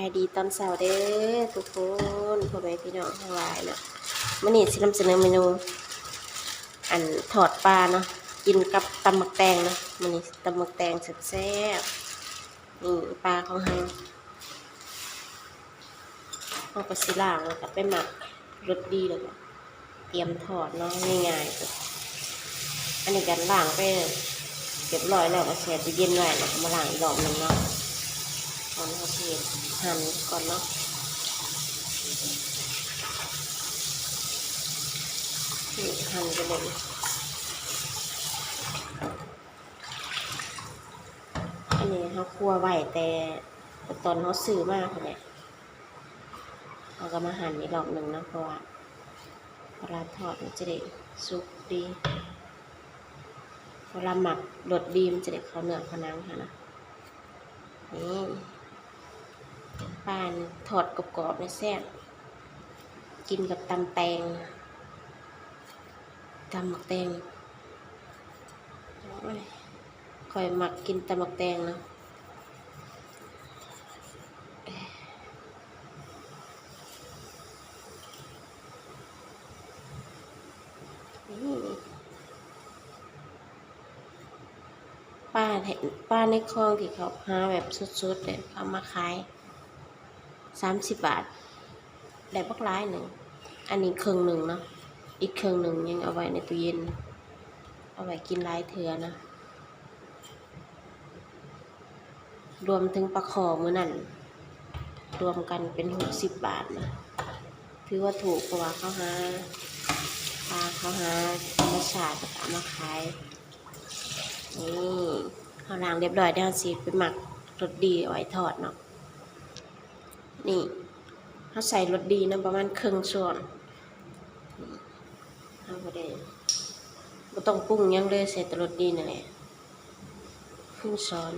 ສະບາຍດີຕອນເຊົ້າເດີທຸກຄົນ ພໍ່ແມ່ພີ່ນ້ອງທັງຫຼາຍເນາະ. ມື້ນີ້ຊິນຳສະເໜີເມນູ ອັນ ທອດປາເນາະ ກິນກັບຕຳໝາກແຕງເນາະ. ມື້ນີ້ຕຳໝາກແຕງແຊບໆ. ນີ້ປາຂອງເຮົາ ເຮົາກໍຊິລ້າງ ແລ້ວກໍໄປໝັກລົດດີ ແລ້ວກໍ ຕຽມທອດເນາະ ງ່າຍໆ. ອັນນີ້ກໍລ້າງໄປຮຽບຮ້ອຍແລ້ວ ກໍແຊ່ຕູ້ເຢັນໄວ້ ແລ້ວກໍມາລ້າງອີກລອບໜຶ່ງເນາະ. ຕອນເຮົາຊິຫັ້ນກ່ອນເນາະ ນີ້ ຫັ້ນໄປເລີຍ. ອັນນີ້ເຮົາຄົ່ວໄວ້ແຕ່ຕອນເຮົາຊື້ມາພຸ້ນແຫຼະ. ເຮົາກໍມາຫັນອີກລອບໜຶ່ງເນາະ ເພາະວ່າເວລາທອດມັນຈະໄດ້ສຸກດີ ເວລາໝັກລົດດີ ມັນຈະໄດ້ເຂົ້າເນື້ອເຂົ້າໜັງຫັ້ນນະ. ນີ້ ປາທອດກອບໆ ນີ້ແຊບ ກິນກັບຕຳແຕງ ຕຳໝາກແຕງ. ໂອ້ຍ ຂ້ອຍມັກກິນແຕ່ໝາກແຕງນະ. ອືມ ປາ ປາໃນຄອງທີ່ເຂົາຫາແບບສົດໆ ເດ້ ເຂົາເອົາມາຂາຍສາມສິບບາດ ໄດ້ບັກຫຼາຍໜຶ່ງ. ອັນນີ້ເຄິ່ງໜຶ່ງເນາະ ອີກເຄິ່ງໜຶ່ງຍັງເອົາໄວ້ໃນຕູ້ເຢັນ ເອົາໄວ້ກິນຫຼາຍເທື່ອນະ. ລວມເຖິງປາຄໍ່ມື້ນັ້ນ ລວມກັນເປັນຫົກສິບບາດນະ ຖືວ່າຖືກ ເພາະວ່າເຂົາຫາ ປາເຂົາຫາທຳມະຊາດ ແລ້ວກໍເອົາມາຂາຍ. ນີ້ ເຮົາລ້າງຮຽບຮ້ອຍ ດຽວເຮົາຊິໄປໝັກລົດດີເອົາໄວ້ທອດເນາະ. ນີ້ ເຮົາໃສ່ລົດດີນຳປະມານເຄິ່ງຊ້ອນ. ເຮົາບໍ່ໄດ້ ບໍ່ຕ້ອງປຸງຫຍັງເລີຍ ໃສ່ແຕ່ລົດດີນັ້ນແຫຼະ ເຄິ່ງຊ້ອນ.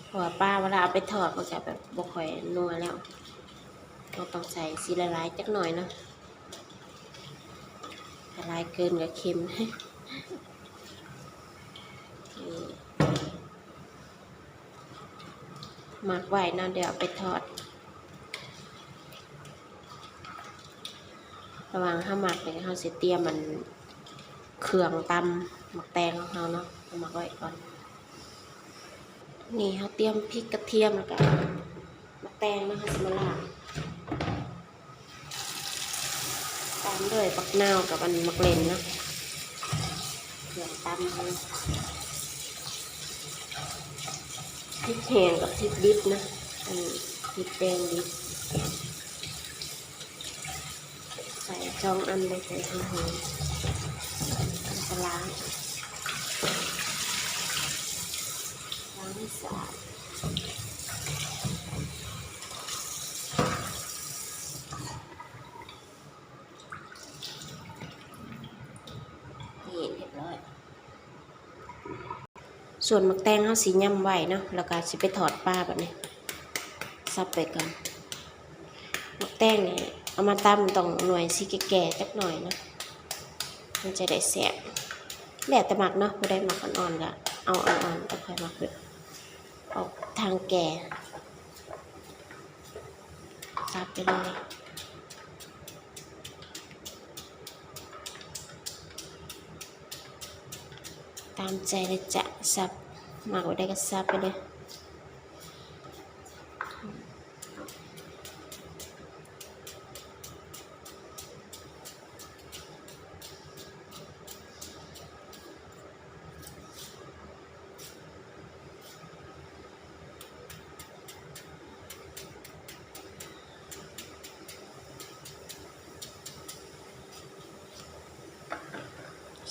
ເພາະວ່າປາເວລາເອົາໄປທອດ ມັນກະແບບບໍ່ຄ່ອຍນົວແລ້ວ ເຮົາຕ້ອງໃສ່ສີຫຼາຍໆ ຈັກໜ້ອຍເນາະ. ຖ້າຫຼາຍເກີນກໍເຄັມ. ນີ້ ໝັກໄວ້ເນາະ ດຽວເອົາໄປທອດ. ລະຫວ່າງເຮົາໝັກນີ້ ເຮົາຊິຕຽມອັນເຄື່ອງຕຳໝາກແຕງຂອງເຮົາເນາະ ເອົາໝັກໄວ້ກ່ອນ. ນີ້ເຮົາຕຽມພິກກະທຽມ ແລ້ວກະໝາກແຕງເນາະ ເຮົາຊິມາລ້າງ ຕາມດ້ວຍບັກນາວກັບອັນໝາກເລັ່ນເນາະ ເຄື່ອງຕຳເຮົາ. ພິກແຫ້ງກັບພິກດິບນະ ອັນນີ້ພິກແດງດິບ. ໃສ່ສອງອັນເລີຍ ໃສ່ຫອມໆ ແລ້ວກໍລ້າງ ລ້າງໃຫ້ສະອາດ. ນີ້ ຮຽບຮ້ອຍ. ສ່ວນໝາກແຕງເຮົາຊິຫຍ້ຳໄວ້ເນາະ ແລ້ວກໍຊິໄປທອດປາ. ບາດນີ້ສັບໄປກ່ອນ. ໝາກແຕງນີ້ເອົາມາຕຳຕ້ອງໜ່ວຍສີແກ່ໆ ຈັກໜ້ອຍເນາະ ມັນຈະໄດ້ແຊບ. ແລ້ວແຕ່ມັກເນາະ ຜູ້ໃດມັກອ່ອນໆ ກໍເອົາອ່ອນໆ ແຕ່ຂ້ອຍມັກແບບອອກທາງແກ່. ສັບໄປເລີຍ. ຕາມໃຈເລີຍຈ້ະ ສັບ ມັກແບບໃດກໍສັບໄປເລີຍ.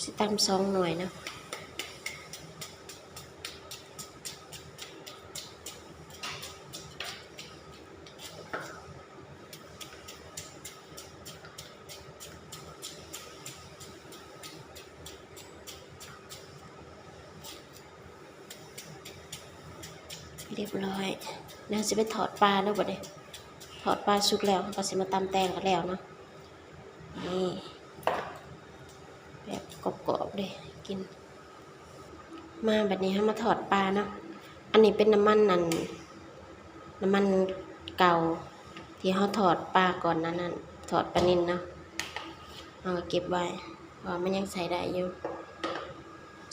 ຊິຕຳສອງໜ່ວຍເນາະ. ຮຽບຮ້ອຍ. ດຽວເຮົາຊິໄປທອດປາເນາະ ບັດນີ້ ທອດປາສຸກແລ້ວ ເຮົາກໍຊິມາຕຳແຕງກັນແລ້ວເນາະ. ນີ້ ແບບກອບໆ ເດ້ ກິນ. ມາ ບັດນີ້ເຮົາມາທອດປາເນາະ. ອັນນີ້ເປັນນ້ຳມັນອັນ ນ້ຳມັນເກົ່າທີ່ເຮົາທອດປາກ່ອນໜ້ານັ້ນ ທອດປານິນເນາະ ເຮົາກໍເກັບໄວ້ ເພາະວ່າມັນຍັງໃຊ້ໄດ້ຢູ່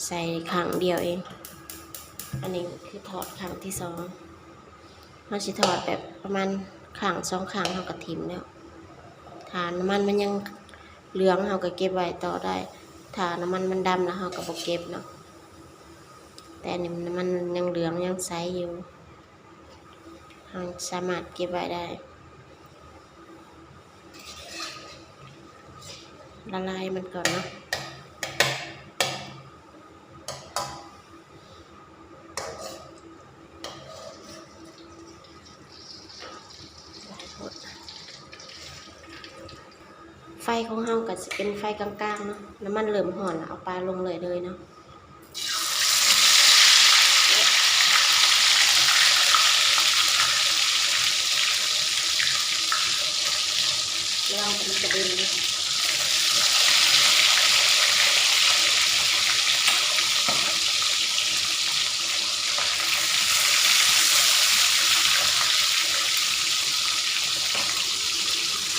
ໃຊ້ຄັ້ງດຽວເອງ. ອັນນີ້ຄືທອດຄັ້ງທີສອງ ເຮົາຊິທອດແບບປະມານຄັ້ງສອງຄັ້ງ ເຮົາກໍຖິ້ມແລ້ວ. ຖ້ານ້ຳມັນມັນຍັງເຫຼືອງ ເຮົາກໍເກັບໄວ້ຕໍ່ໄດ້, ຖ້ານ້ຳມັນມັນດຳແລ້ວ ເຮົາກໍບໍ່ເກັບເນາະ. ແຕ່ອັນນີ້ນ້ຳມັນຍັງເຫຼືອງ ຍັງໃສຢູ່ ເຮົາສາມາດເກັບໄວ້ໄດ້. ລະລາຍມັນກ່ອນເນາະ. ໄຟຂອງເຮົາກໍຊິເປັນໄຟກາງໆເນາະ, ນ້ຳມັນເລີ່ມຮ້ອນແລ້ວ ເອົາປາລົງເລີຍເລີຍເນາະ. ລະວັງມັນກະເດັນເດີ.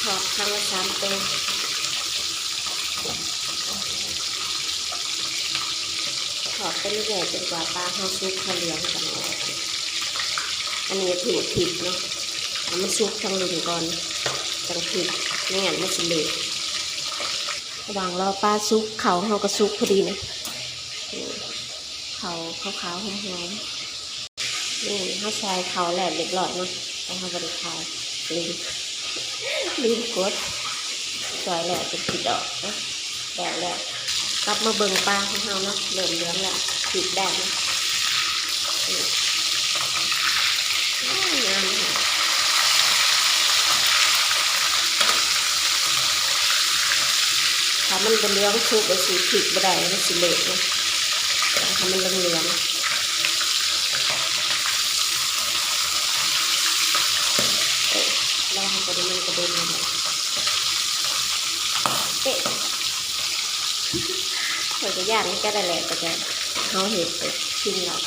ທອດຄັ້ງລະສາມໂຕ. ທອດໄປເລື້ອຍໆ ຈົນກວ່າປາເຮົາສຸກ ເຮົາເຫຼືອງກັນ. ອັນນີ້ຖືກຜິດເນາະ, ໃຫ້ມັນສຸກທັງລຸ່ມກ່ອນ ຈັ່ງຜິດ, ບໍ່ຊັ້ນມັນຊິເລະ. ລະຫວ່າງລໍປາສຸກ ເຂົ້າເຮົາກໍສຸກພໍດີນະ. ເຂົ້າຂາວໆ ຫອມໆ. ນີ້ເຮົາຊອຍເຂົ້າແລ້ວຮຽບຮ້ອຍເນາະ, ແຕ່ເຮົາບໍ່ໄດ້ຖ່າຍ ລືມ ລືມກົດ ຊອຍແລ້ວເປັນຂີດອອກເນາະ. ແລ້ວ ແລ້ວ ກັບມາເບິ່ງປາຂອງເຮົາເນາະ, ເລີ່ມເຫຼືອງແລ້ວ ຂີດໄດ້ເນາະ. ນີ້ ໂອ້ຍ ງາມແທ້. ຖ້າມັນບໍ່ເຫຼືອງສຸກ ກໍຊິພລິກບໍ່ໄດ້ ມັນຊິເລະເນາະ. ຕ້ອງໃຫ້ມັນເຫຼືອງໆ. ເອີ ລະວັງໂຕນີ້ມັນກະເດັນເນາະ. ເອະ ຂ້ອຍກໍຢ້ານຄືກັນແຫຼະ, ແຕ່ກໍເຮົາເຮັດ ກິນແລ້ວ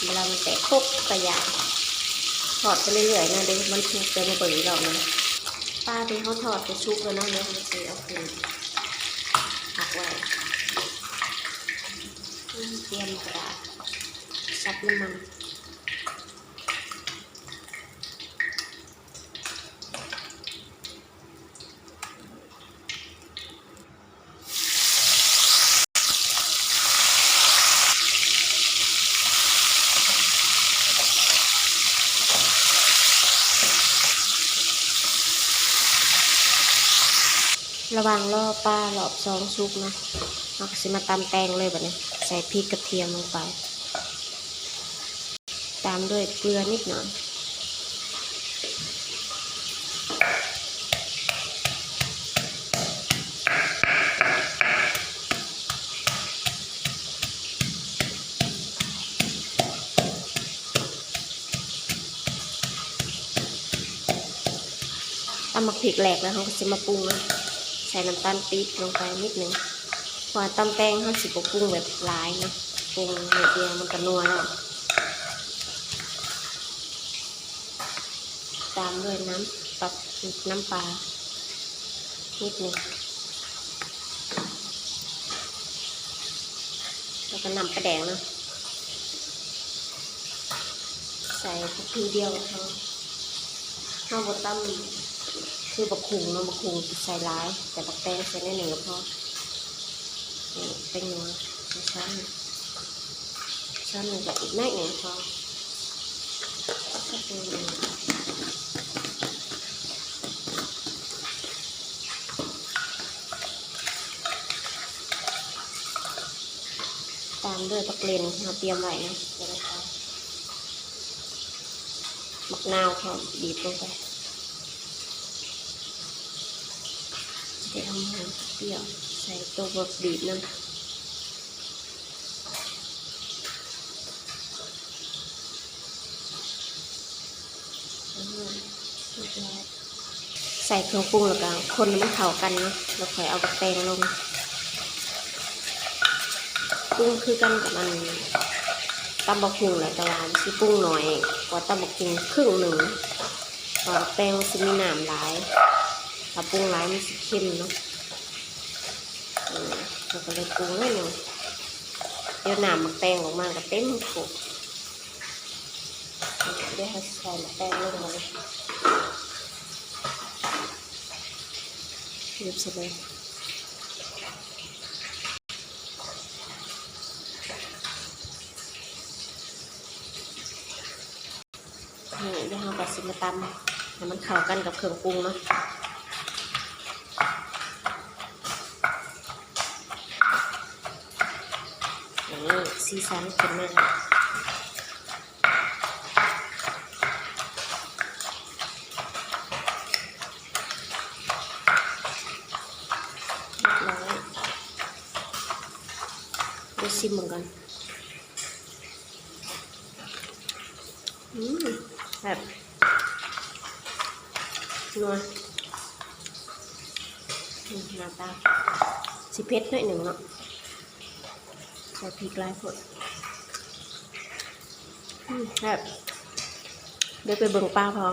ເວລາມັນແຕກ ໂຄກ ກໍຢ້ານ. ທອດໄປເລື້ອຍໆເນາະ, ດຽວມັນສຸກ ດຽວມາເບິ່ງອີກລອບໜຶ່ງ. ປາທີ່ເຮົາທອດກໍສຸກແລ້ວເນາະ, ດຽວເຮົາຊິເອົາຂຶ້ນພັກໄວ້. ອືມ ຕຽມກະດາດ ສັບນ້ຳມັນ. ລະຫວ່າງລໍປາລອບສອງສຸກເນາະ, ເຮົາກໍຊິມາຕຳແຕງເລີຍບາດນີ້, ໃສ່ພິກກະທຽມລົງໄປ. ຕາມດ້ວຍເກືອນິດໜ້ອຍ. ຕຳໝາກພິກແຫຼກແລ້ວ ເຮົາກໍຊິມາປຸງເນາະ, ໃສ່ນ້ຳຕານປີບລົງໄປນິດໜຶ່ງ. ເພາະວ່າຕຳແຕງເຮົາຊິບໍ່ປຸງແບບຫຼາຍເນາະ, ປຸງໜ້ອຍດຽວມັນກໍນົວແລ້ວ. ຕາມດ້ວຍນ້ຳປັບ ນ້ຳປານິດໜຶ່ງ ແລ້ວກໍນ້ຳປາແດກເນາະ. ໃສ່ພວກທີດຽວເຮົາ ເຮົາບໍ່ຕຳຄືບັກຫຸ່ງເນາະ, ບັກຫຸ່ງຊິໃສ່ຫຼາຍ ແຕ່ບັກແຕງໃສ່ໜ້ອຍໜຶ່ງກໍພໍ. ນີ້ແປ້ງນົວ ຊ້ອນ ຊ້ອນໜຶ່ງກັບອີກໜ້ອຍໜຶ່ງພໍ. ຕາມດ້ວຍຜັກເລັ່ນທີ່ເຮົາຕຽມໄວ້ເນາະ, ແລ້ວກໍໝາກນາວພ້ອມ ບີບລົງໄປ. ຈະໄດ້ຫອມໆ ປຽວ ໃສ່ໂຕບົດບີບນຳ. ອືມ ຮຽບຮ້ອຍ. ໃສ່ເຄື່ອງປຸງແລ້ວກໍຄົນໃຫ້ມັນເຂົ້າກັນເນາະ, ແລ້ວຄ່ອຍເອົາບັກແຕງລົງ. ປຸງຄືກັນກັບອັນ ຕຳບັກຫຸ່ງແຫຼະ ແຕ່ວ່າຊິປຸງໜ້ອຍກວ່າຕຳບັກຫຸ່ງເຄິ່ງໜຶ່ງ ເພາະວ່າແປ້ງມັນຊິມີນ້ຳຫຼາຍ ຖ້າປຸງຫຼາຍມັນຊິເຄັມເນາະ. ເອີ ເຮົາກໍເລີຍປຸງໜ້ອຍໜຶ່ງ ດຽວນ້ຳໝາກແຕງອອກມາກໍເຕັມໂຄກ. ດຽວເຮົາຊິໃສ່ໝາກແຕງລົງມາເລີຍ ເທໃສ່ເລີຍ. ນີ້ ດຽວເຮົາກໍຊິມາຕຳໃຫ້ມັນເຂົ້າກັນກັບເຄື່ອງປຸງເນາະ. ນີ້ ສີສັນຂຶ້ນມາ ຮຽບຮ້ອຍ. ດຽວຊິມເບິ່ງກ່ອນ. ອືມ ແຊບ ນົວ. ອືມ ໜ້າຕາຊິເຜັດໜ້ອຍໜຶ່ງເນາະ ໃສ່ພິກຫຼາຍໂພດ. ອືມ ແຊບ. ດຽວໄປເບິ່ງປາພໍ.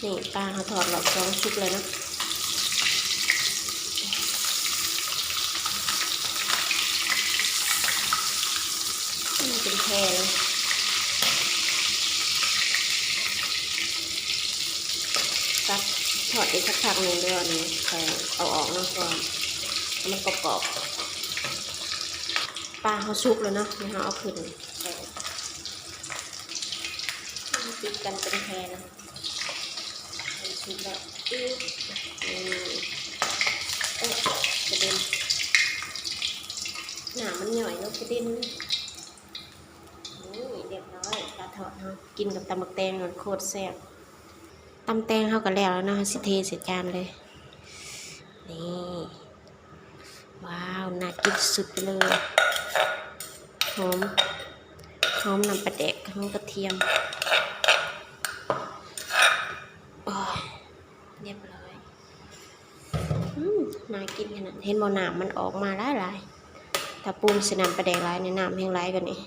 ນີ້ ປາເຮົາທອດລອບສອງສຸກແລ້ວເນາະ. ອືມ ເປັນແຜ່ເລີຍ. ຕັກທອດອີກສັກພັກໜຶ່ງເດີ ອັນນີ້ຄ່ອຍເອົາອອກເນາະ ເພາະວ່າໃຫ້ມັນກອບໆ. ປາເຮົາສຸກແລ້ວເນາະ ດຽວເຮົາເອົາຂຶ້ນ ຕິດກັນເປັນແຜ່ເລີຍ. ເປັນຊຸບແລ້ວ ອື ນີ້ ເອີ ກະເດັນ ນ້ຳມັນຍ້ອຍລົງກະເດັນ. ນີ້ ຮຽບຮ້ອຍ ປາທອດເຮົາ ກິນກັບຕຳບັກແຕງນັ້ນໂຄດແຊບ. ຕຳແຕງເຮົາກໍແລ້ວແລ້ວເນາະ ເຮົາຊິເທໃສ່ຈານເລີຍ. ນີ້ ວ້າວ ໜ້າກິນສຸດໆໄປເລີຍ. ຫອມ ຫອມນ້ຳປາແດກ ຫອມກະທຽມ. ໂອ້ຍ ຮຽບຮ້ອຍ. ອືມ ໜ້າກິນຂະໜາດ. ເຫັນບໍ່ ນ້ຳມັນອອກມາຫຼາຍໆ. ຖ້າປຸງໃສ່ນ້ຳປາແດກຫຼາຍນີ້ ນ້ຳແຮ່ງຫຼາຍກວ່ານີ້.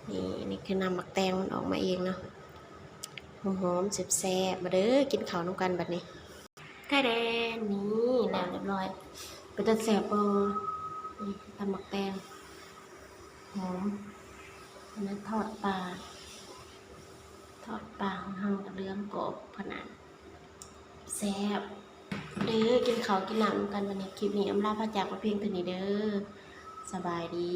ນີ້ ນີ້ຄືນ້ຳໝາກແຕງມັນອອກມາເອງເນາະ. ຫອມໆ ແຊບໆ. ມາເດີ ກິນເຂົ້ານຳກັນບັດນີ້. ແທ້ແດ ນີ້ ແລ້ວຮຽບຮ້ອຍ. ເປັນຕາແຊບບໍ່? ນີ້ ຕຳໝາກແຕງ ຫອມ. ອັນນັ້ນທອດປາ ທອດປາຂອງເຮົາກໍເຫຼືອງກອບຂະໜາດ. ແຊບເດີ ກິນເຂົ້າກິນນ້ຳນຳກັນບັດນີ້. ຄລິບນີ້ອຳລາພາຈາກໄປພຽງເທົ່ານີ້ເດີ. ສະບາຍດີ.